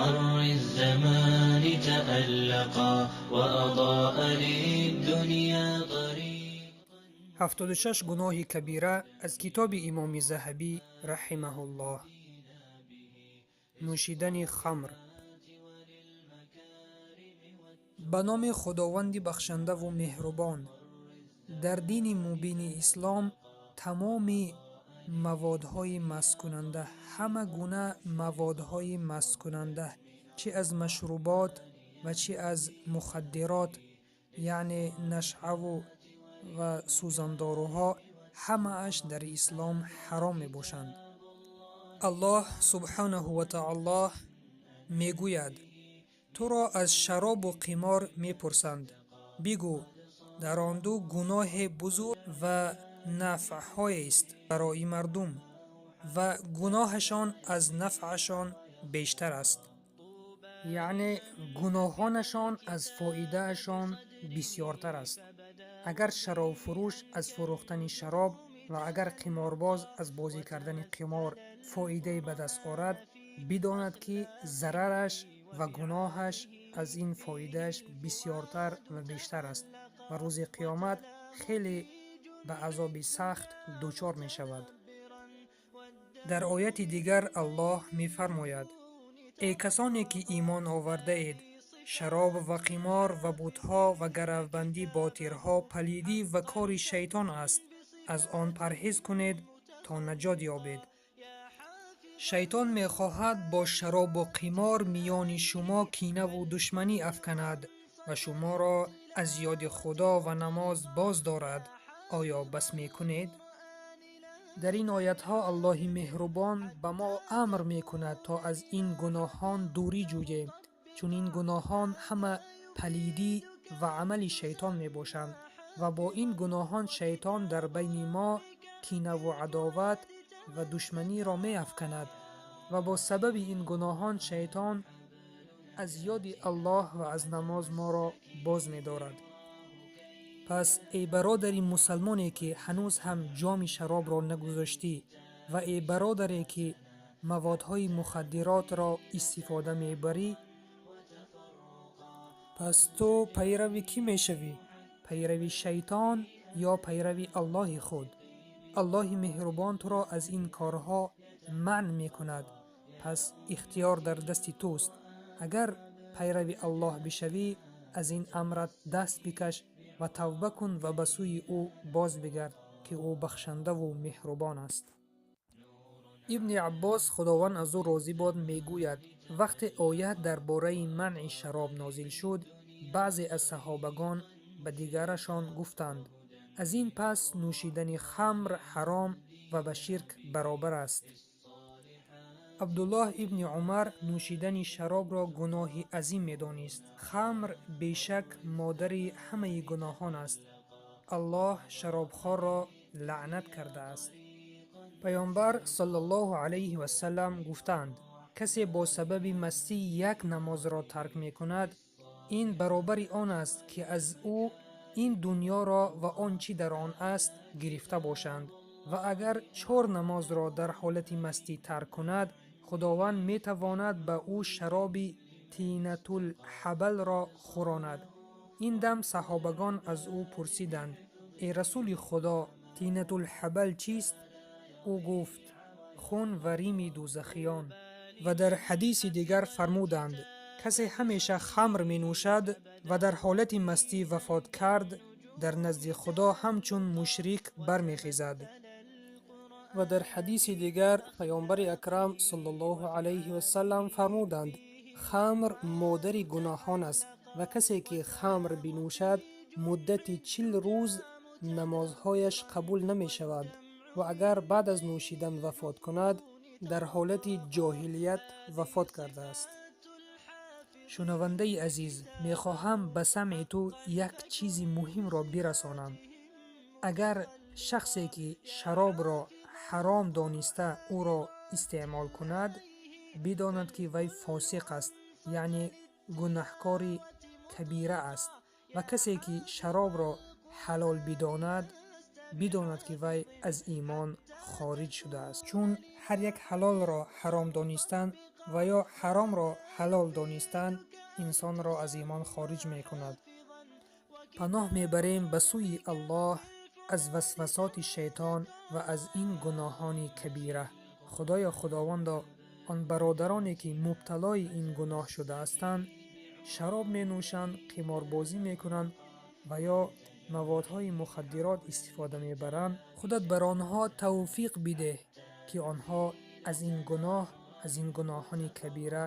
مر الزمان تألقا وأضاء للدنيا طريقا. 76 гуноҳи кабира аз китоби Имоми Заҳабӣ раҳимаҳуллоҳ. Нӯшидани хамр. Ба номи Худованди бахшандаву меҳрубон. Дар дини мубини ислом тамоми маводҳои масткунанда, ҳама гуна маводҳои масткунанда, чӣ аз машрубот ва чӣ аз мухаддирот, яъне нашъаву ва сӯзандоруҳо, ҳамааш дар ислом ҳаром мебошанд. Аллоҳ субҳанаҳу ва таоло мегӯяд: туро аз шаробу қимор мепурсанд, бигӯ: дар он ду гуноҳе бузург ва нафъҳоест барои мардум ва гуноҳашон аз нафъашон бештар аст, яъне гуноҳонашон аз фоидаашон бисёртар аст. Агар шаробфурӯш аз фурӯхтани шароб ва агар қиморбоз аз бозӣ кардани қимор фоидае ба даст орад, бидонад, ки зарараш ва гуноҳаш аз ин фоидааш бисёртар ва бештар аст ва рӯзи қиёмат хеле ба азоби сахт дучор мешавад. Дар ояти дигар Аллоҳ мефармояд: эй касоне ки имон овардаед, шароб ва қимор ва бутҳо ва гаравбандӣ бо тирҳо палидӣ ва кори шайтон аст, аз он парҳез кунед то наҷот ёбед. Шайтон мехоҳад бо шаробу қимор миёни шумо кинаву душманӣ афканад ва шуморо аз ёди Худо ва намоз боз дорад. Оё бас мекунед? Дар ин оятҳо Аллоҳи меҳрубон ба мо амр мекунад, то аз ин гуноҳон дурӣ ҷӯем, чун ин гуноҳон ҳама палидӣ ва амали шайтон мебошанд ва бо ин гуноҳон шайтон дар байни мо кинаву адоват ва душманиро меафканад ва бо сабаби ин гуноҳон шайтон аз ёди Аллоҳ ва аз намоз моро боз медорад. Пас эй бародари мусалмоне, ки ҳанӯз ҳам ҷоми шаробро нагузоштӣ, ва эй бародаре, ки маводҳои мухаддиротро истифода мебарӣ, пас ту пайрави кӣ мешавӣ? Пайрави шайтон ё пайрави Аллоҳи худ? Аллоҳи меҳрубон туро аз ин корҳо манъ мекунад, пас ихтиёр дар дасти туст. Агар пайрави Аллоҳ бишавӣ, аз ин амрат даст бикаш ва тавба кун ва ба сӯи ӯ боз бигард, ки ӯ бахшандаву меҳрубон аст. Ибни Аббос, Худованд аз ӯ розӣ бод, мегӯяд: вақте оят дар бораи манъи шароб нозил шуд, баъзе аз саҳобагон ба дигарашон гуфтанд: аз ин пас нӯшидани хамр ҳаром ва ба ширк баробар аст. Абдуллоҳ ибни Умар нӯшидани шаробро гуноҳи азим медонист. Хамр бешак модари ҳамаи гуноҳон аст. Аллоҳ шаробхорро лаънат кардааст. Паёмбар саллаллоҳу алайҳи васаллам гуфтаанд: касе бо сабаби мастӣ як намозро тарк мекунад, ин баробари он аст, ки аз ӯ ин дунёро ва он чӣ дар он аст гирифта бошанд, ва агар 4 намозро дар ҳолати мастӣ тарк кунад, Худованд метавонад ба ӯ шароби тинатулҳабалро хӯронад. Ин дам саҳобагон аз ӯ пурсиданд: эй расули Худо, тинатулҳабал чист? Ӯ гуфт: хун ва рими дӯзахиён. Ва дар ҳадиси дигар фармуданд: касе ҳамеша хамр менӯшад ва дар ҳолати мастӣ вафот кард, дар назди Худо ҳамчун мушрик бармехезад. Ва дар ҳадиси дигар Паёмбари Акрам саллаллоҳу алайҳи васаллам фармуданд: хамр модари гуноҳон аст ва касе ки хамр бинӯшад, муддати 40 рӯз намозҳояш қабул намешавад ва агар баъд аз нӯшидан вафот кунад, дар ҳолати ҷоҳилият вафот кардааст. Шунавандаи азиз, мехоҳам ба самъи ту як чизи муҳимро бирасонам. Агар шахсе ки шаробро ҳаром дониста ӯро истеъмол кунад, бидонад, ки вай фосиқ аст, яъне гунаҳкори кабира аст, ва касе ки шаробро ҳалол бидонад, бидонад, ки вай аз имон хориҷ шудааст. Чун ҳар як ҳалолро ҳаром донистан ва ё ҳаромро ҳалол донистан инсонро аз имон хориҷ мекунад. Паноҳ мебарем ба сӯи Аллоҳ аз васвасоти шайтон ва аз ин гуноҳони кабира. Худоё Худовандо, он бародароне ки мубталои ин гуноҳ шудаастанд, шароб менӯшанд, қиморбозӣ мекунанд ва ё маводҳои мухаддирот истифода мебаранд, худат бар онҳо тавфиқ бидеҳ, ки онҳо аз ин гуноҳ, аз ин гуноҳони кабира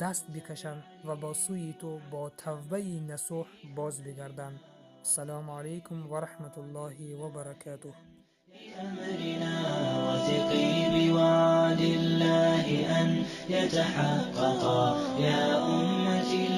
даст бикашанд ва бо сӯи ту бо тавбаи насӯҳ боз бигарданд. Ассалому алайкум ва раҳматуллоҳи ва баракатуҳ. أمرنا وثقي بوعد الله أن يتحققا يا أمتي.